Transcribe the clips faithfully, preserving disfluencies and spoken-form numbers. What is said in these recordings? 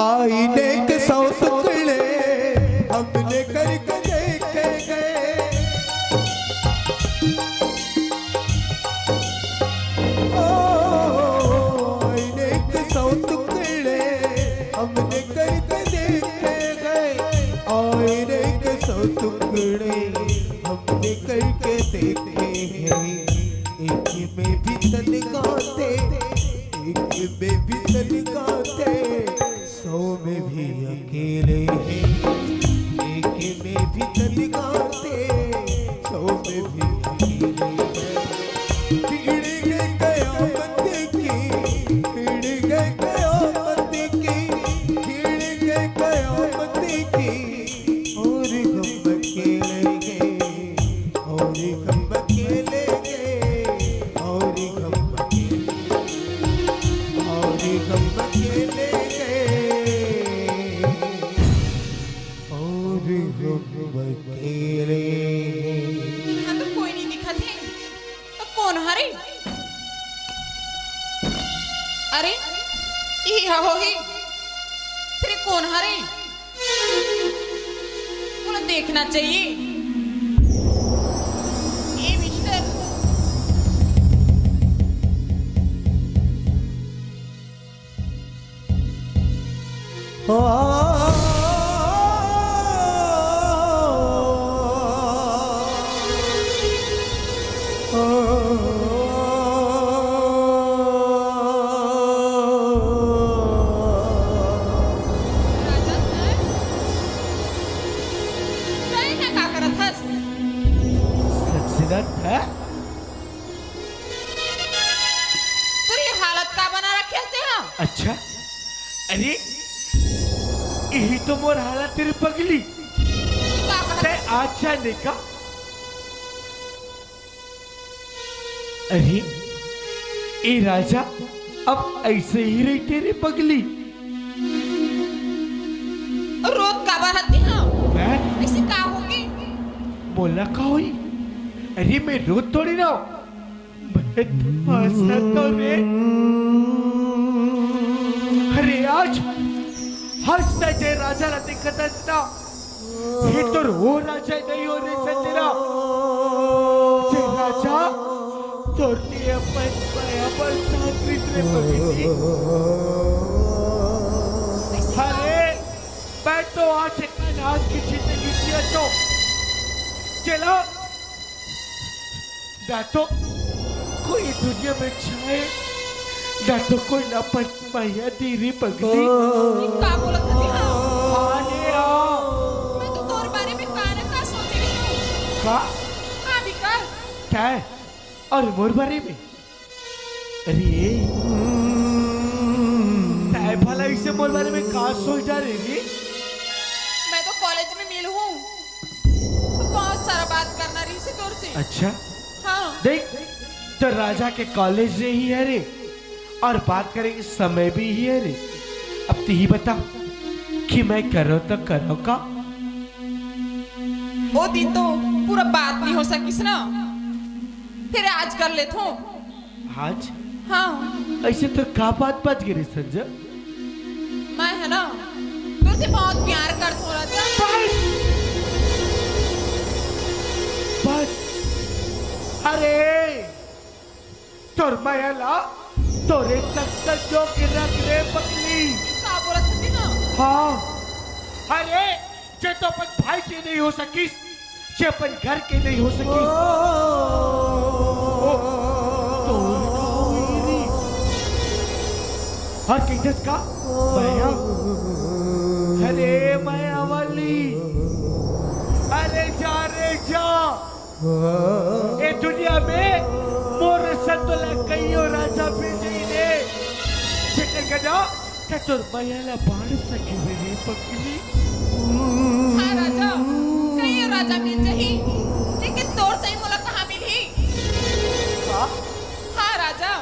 आईने के सौ टुकड़े हमने करके देखे गए। ओ, आईने के सौ टुकड़े हमने करके देखे गए। आईने के सौ टुकड़े हमने करके देखे हैं। एक में भी तन गाते, एक में भी तन गाते, सौ में भी अकेले हैं। एक में भी तन गाते, सौ में भी अकेले हैं। बिगड़ गए कयामत की, बिगड़ गए कयामत की, बिगड़ गए कयामत की। और हम अकेले हैं, और हम अकेले हैं, और हम अकेले, और हम अकेले हैं, और हम अकेले हैं। इहाँ तो कोई नहीं दिखत हे। त कोन हरे? अरे, इही ह होही। फिर कोन हरे? मोला देखना चाहिए। ए मिस्टर। राजा, तैं, तैं ह का करत हस? सच्चिदानंद है? तोर ये हालत का बना रखे हस तेहा? अच्छा, अरे, यही तो मोर हालत रे पगली। तू का कहत तैं हस? आज जाने का? अरे, ए राजा, अब ऐसे ही रहिथे रे पगली। रोत काबर हस तेहा? मैं? ऐसे का होगे? मोला का होई? अरे, मैं रोत थोड़ी ना हूँ। मैं तो हंसत हूँ रे। अरे, आज हंसत जे राजा ला देखत हस ना, ये तो वो राजा नहीं हो रे सजना। ये राजा तोर के अपन माया पर चाकरी रे पगली। अरे, मैं तो आज एक अनाथ की जिंदगी जियत हूँ। चलो, ना तो कोई दुनिया में जाए, ना तो कोई ला अपन माया दे रे पगली। ये का बोलत हस तेहा? हाँ रे, हाँ। मैं तो तोर बारे में का ना का सोचे रही हूँ। का? हाँ, विकास। तैं? और मोर बारे में? अरे, तैं भला ऐसे मोर बारे में का सोच डारे रे? मैं तो कॉलेज में मिली हूँ, तो बहुत सारा बात करना रहिसे तोर से। अच्छा? हाँ। देख, तो राजा के कॉलेज ही हरे और बात करे के समय भी ही हरे। अब तिही बता कि मैं करों तो करों का? ओ दिन तो पूरा बात नहीं हो सकिस ना, फिर आज कर लेथों। आज? हाँ। ऐसे तो का बात बच गई रे संजय? मैं है ना, तोर से बहुत प्यार करथों राजा। बस! बस! अरे! तोर माया ला तोरे तक तक जो के रख रे पगली। का बोलत हस तेहा? हाँ। अरे, जे तो अपन भाई के नहीं हो सकिस, जे अपन घर के नहीं हो सकिस। ओ, तोर का होई रे? और कहिथस का? माया? अरे, माया वाली। अरे, जा रे, जा। ए दुनिया में मोर सन तोला कहियो राजा मिल जाही रे। जेकर गजा तैं तोर माया ला बांट सके रे पगली। हाँ राजा, कहियो राजा मिल जाही, लेकिन तोर सही मोला कहाँ मिलही? का? हाँ राजा।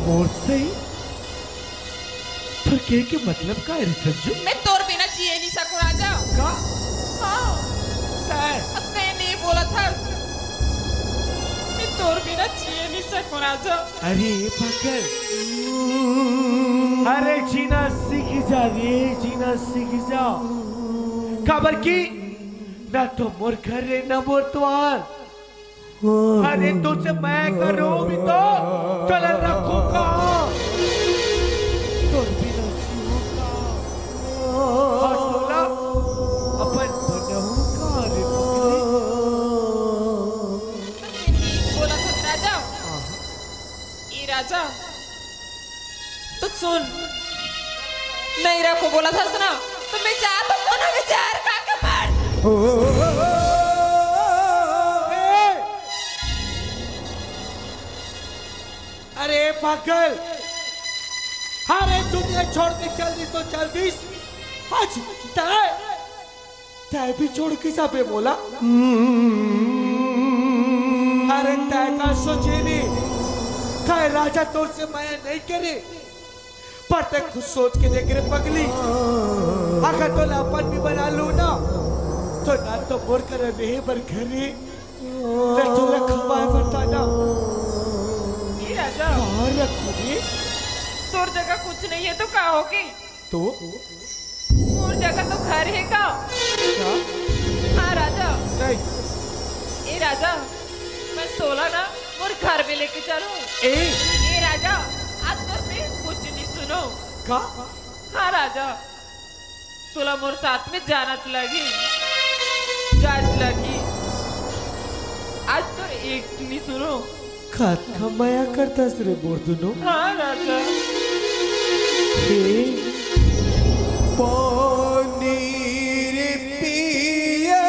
मोर सही? तोर कहे के मतलब का है रे संजू? मैं तोर बिना जिए नहीं सकूं राजा। का? हाँ। तैं? अब तैं नहीं बोलत हस। मैं तोर बिना जिए नहीं सकूं अरे पागल, अरे जीना सीख जा रे, जीना सीख जा। काबर कि ना तो मोर घर रे, ना मोर द्वार। अरे तुझसे मैं करूं भी तो चल रखूं कहां? तोर बिना जीऊं कहां? और तोला अपन बनहूं कहां रे पगली? बोला था राजा। ए राजा, तो सुन, नहीं रखो बोला था ना, तो मैं जा तो कोनो विचार का के मर। अरे पागल, अरे दुनिया छोड़ के चल दी तो चल दी, आज तय तय भी छोड़ के जाबे मोला। अरे तय का सोचे रे, काय राजा तोर से मया नहीं करे, पर तय खुद सोच के देख रे पगली, अगर तोला अपन भी बना लू ना, तो ना तो मोर कर रहे बर घर रे, ना तोला खवाए बर दाना। ये राजा, कहाँ रखूं रे? तोर जगह कुछ नहीं है तो का होगी? तो? मोर जगह तो घर है का? क्या? हाँ राजा। नहीं। ए राजा, मैं तोला ना मोर घर में लेके चलूं। ए? ए राजा, आज तोर मैं कुछ नहीं सुनो। का? हाँ राजा, तोला मोर साथ में जाना च लगही, जाच लगही। आज तोर एक नहीं सुनो। खात का मया करता रे बोर दुनो। हाँ राजा। हे पानी रे पिए,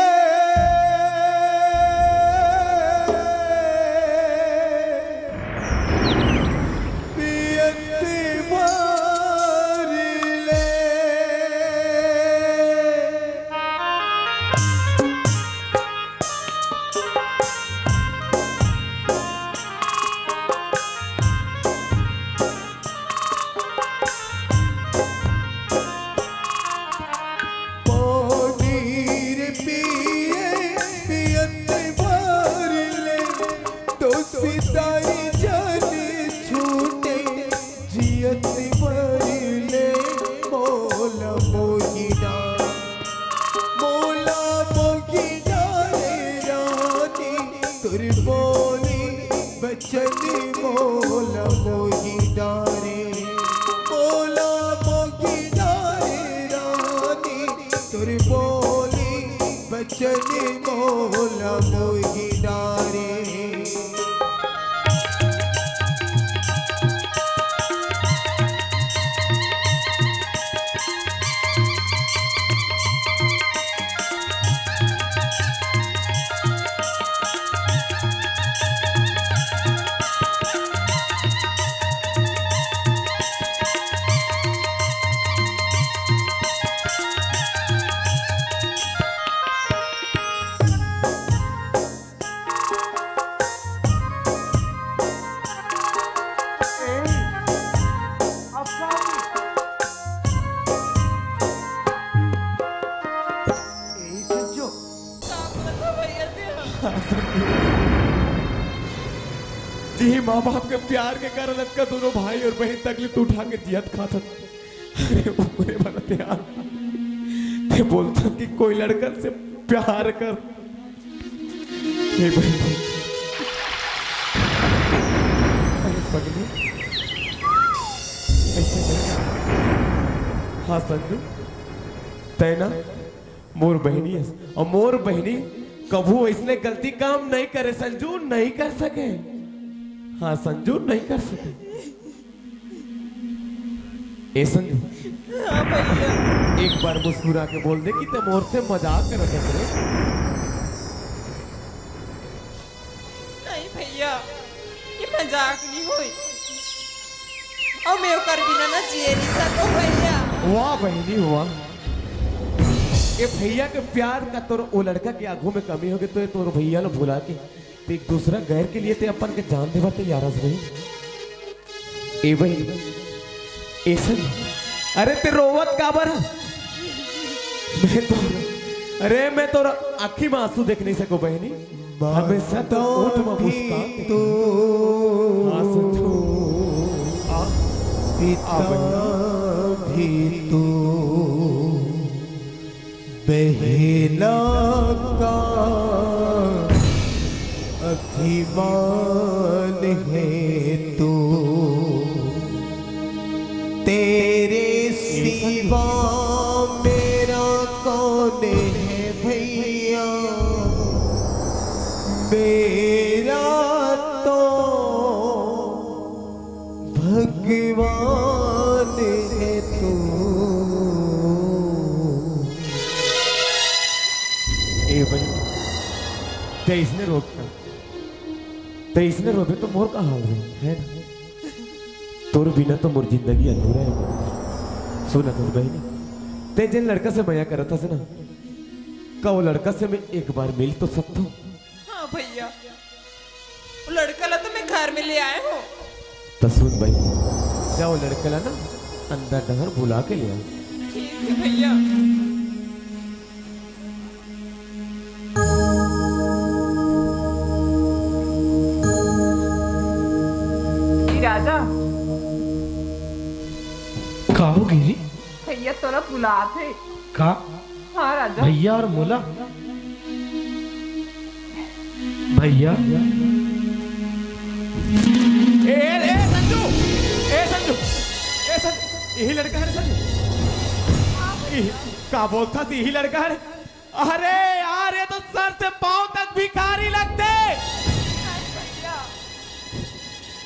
पियत बार ले। पानी रे पिए, पियत बार ले, तो सिताई जन छूटे, जियत बार ले, मोला मोहिना, मोला मोहिना रे रानी, तोर बोली बचन मोला मोहिना रे, मोला मोहिना रे रानी, तोर बोली बचन मोला मोहिना रे। ए, अब का होई? ए, संजू। जी, माँ बाप के प्यार के कारण अतका दोनों भाई और बहन तकलीफ उठा के जियत खात हन। अरे ऊपरे वाला प्यार, ते बोलता कि कोई लड़कन से प्यार कर, हे भाई, अरे पगली, ऐसे नहीं। हाँ संजू, तय ना मोर बहिनी हस, और मोर बहिनी कभू ऐसने गलती काम नहीं करे संजू, नहीं कर सके। हाँ संजू, नहीं कर सके। ए संजू, हाँ भैया। एक बार मुस्कुरा के बोल दे कि ते मोर से मजाक करत हस रे। नहीं भैया, ये मजाक नहीं होई। और मैं ओकर बिना ना जिए नहीं सको भैया। वाह बहिनी वाह, ये भैया के प्यार का तोर ओ लड़का के आगू में कमी होगे तो ये तोर भैया ला भुला के ते एक दूसरा गैर के लिए ते अपन के जान देवा तैयार हस बहिन। ए बहिन, ए संजू, अरे ते रोवत काबर हस? मैं तो, अरे मैं तोर आँखी में आंसू देख नहीं सको बहिनी। हमेशा तो ओठ में मुस्कान देखो। हाँ, पाँव मेरा कौन है भैया, मेरा तो भगवान है तू। ए भाई, तेईस ने रोकता, तेईस ने रोबे तो मोर का हाल रही है ना? तोर बिना तो मोर जिंदगी अधूरा है। सुन ना तोर बहिनी, ते जेन लड़का से मया करत हस ना, का वो लड़का से मैं एक बार मिल तो सकता हूँ? हाँ भैया, वो लड़का ला तो मैं घर में ले आए हूँ। तो सुन भाई, जा वो लड़का ला ना अंदर डहर बुला के ले आ। ठीक है भैया। जी राजा। का हो गिरी? भैया तोला बुलात हे। का? हाँ राजा। भैया और मोला? भैया। ए, ए, ए, संजू! ए, संजू! ए, संजू! यही लड़का है रे, संजू? यही, का बोलता थी, यही लड़का है रे? अरे यार, ये तो सर से पांव तक भिखारी लगते।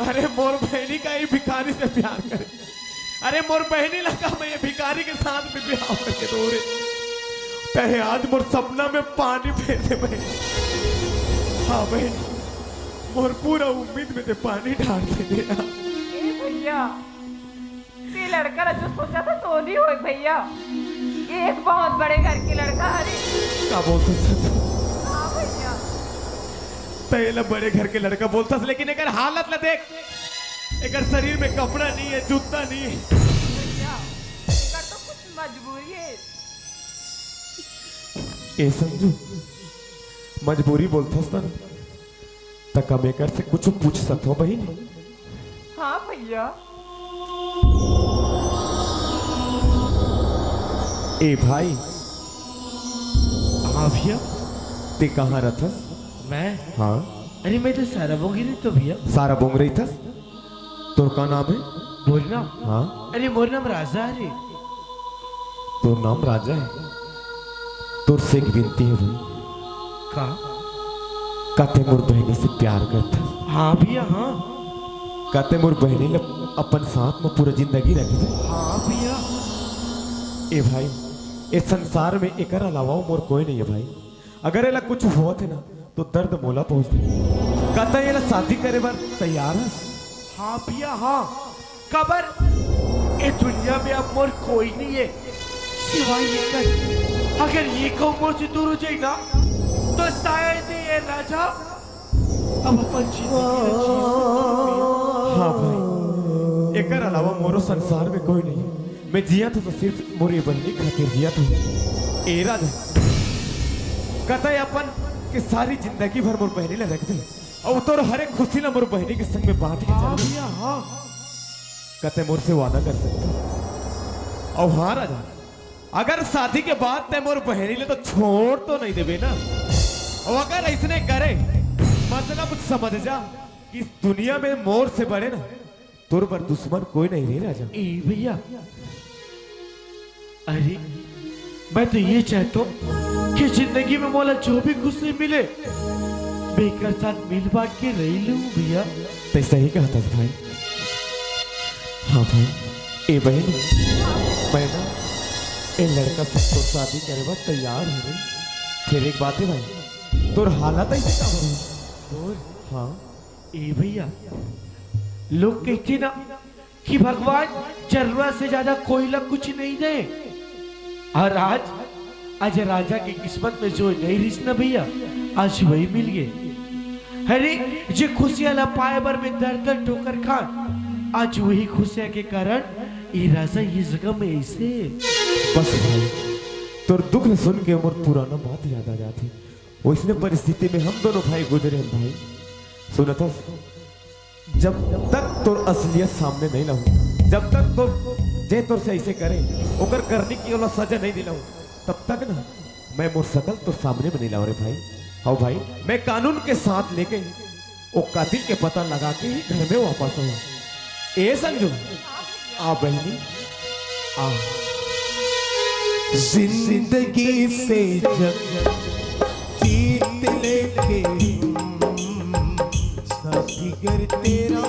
अरे, मोर बहनी का ही भिखारी से प्यार करे। अरे, मोर बहनी लगा, मैं ये भिखारी के साथ में ब्याह करके दो रे। तहे आज मोर सपना में पानी फेर दे बहनी। हाँ बहनी, मोर पूरा उम्मीद में ते पानी डाल दे दे यार। ए भैया, ते लड़का ला जो सोचा था, तो नहीं होए भैया। ये एक बहुत बड़े घर के लड़का हरे। का बोलते संजू? हाँ भैया। ते ला बड़े घर के लड़का बोलता, लेकिन एकर हालत ला देख, एकर शरीर में कपड़ा नहीं है, जूता नहीं है। भैया, एकर तो कुछ मजबूरी है। ए संजू, मजबूरी बोलथस ना, त का मैं एकर से कुछ पूछ सकथव बहिन? हाँ भैया। ए भाई। हाँ भैया। ते कहाँ रथस? मैं? हाँ। अरे मैं तो सारा बोंगरी तो भैया। सारा बोंगरी थस? तोर का नाम है? मोर नाम? हाँ। अरे मोर नाम राजा है रे। तोर नाम राजा है? तोर से एक विनती है भाई। का? का ते मोर बहनी से प्यार करथस? हाँ भैया, हाँ। का ते मोर बहनी ल अपन साथ में पूरा जिंदगी रखबे? हाँ भैया। ए भाई, ए संसार में एकर अलावा मोर कोई नहीं है भाई। अगर एला कुछ होत है ना, तो दर्द मोला पहुंच दे। का ते एला शादी करे बर तैयार है? हाँ भैया, हाँ। काबर ए दुनिया में अब मोर कोई नहीं है सिवाय एकर। अगर ये कहूँ मोर से दूर हो जाए ना, तो शायद ये राजा अब अपन जिंदगी में जी सकता है। हाँ भाई, एकर अलावा मोरो संसार में कोई नहीं। मैं जियत हूँ तो सिर्फ मोर ये बहनी खातिर जियत हूँ। ए राजा, का ते अपन के सारी जिंदगी भर मोर बहनी ला रख दे। अउ तोर हर एक खुशी ला मोर बहिनी के संग में बांट के हाँ चल। भैया, हाँ। का ते मोर से वादा कर सकथस? अउ हाँ राजा, अगर शादी के बाद ते मोर बहिनी ले तो छोड़ तो नहीं देबे ना? अउ अगर ऐसने करे, मतलब समझ जा कि इस दुनिया में मोर से बड़े ना तोर बर दुश्मन कोई नहीं रे राजा। ए भैया, अरे, मैं तो ये चाहता हूँ कि जिंदगी में मोला जो भी खुशी मिले, मैं एकर साथ मिल बांट के रह लूँ भैया। ते सही कहथस भाई। हाँ भाई, ए बहन, मैं ना ए लड़का से तोर शादी करे बर तैयार हूँ रे। फिर एक बात है भाई, तोर हालत ऐसे का हो? हाँ। ए भैया, लोग कहते ना कि भगवान जरूरत से ज्यादा कोई ला कुछ नहीं दे। और आज, आज राजा के किस्मत में जो नहीं रिस ना भैया, आज वही मिल गए। अरे, जे खुशियां ला पाए बर में दर दर ठोकर खान, आज वही खुशियां के कारण ये राजा ये जगह में ऐसे। बस भाई, तोर दुख सुन के मोर पुराना बात याद आ जाती। वैसने परिस्थिति में हम दोनों भाई गुजरे हैं भाई। सुनत हस, जब तक तोर असलियत सामने नहीं लाऊं, जब तक तोर, जे तोर से ऐसे करे, ओकर करनी की ओला सजा नहीं दिलाऊं, तब तक ना मैं मोर शकल तोर सामने में नहीं लाऊं रे भाई। हाँ भाई, मैं कानून के साथ लेके वो कातिल के पता लगा के ही घर में वापस आऊं। ए संजू, आ बहनी, आ। जिंदगी से जब जीत लेके हम साथी घर तेरा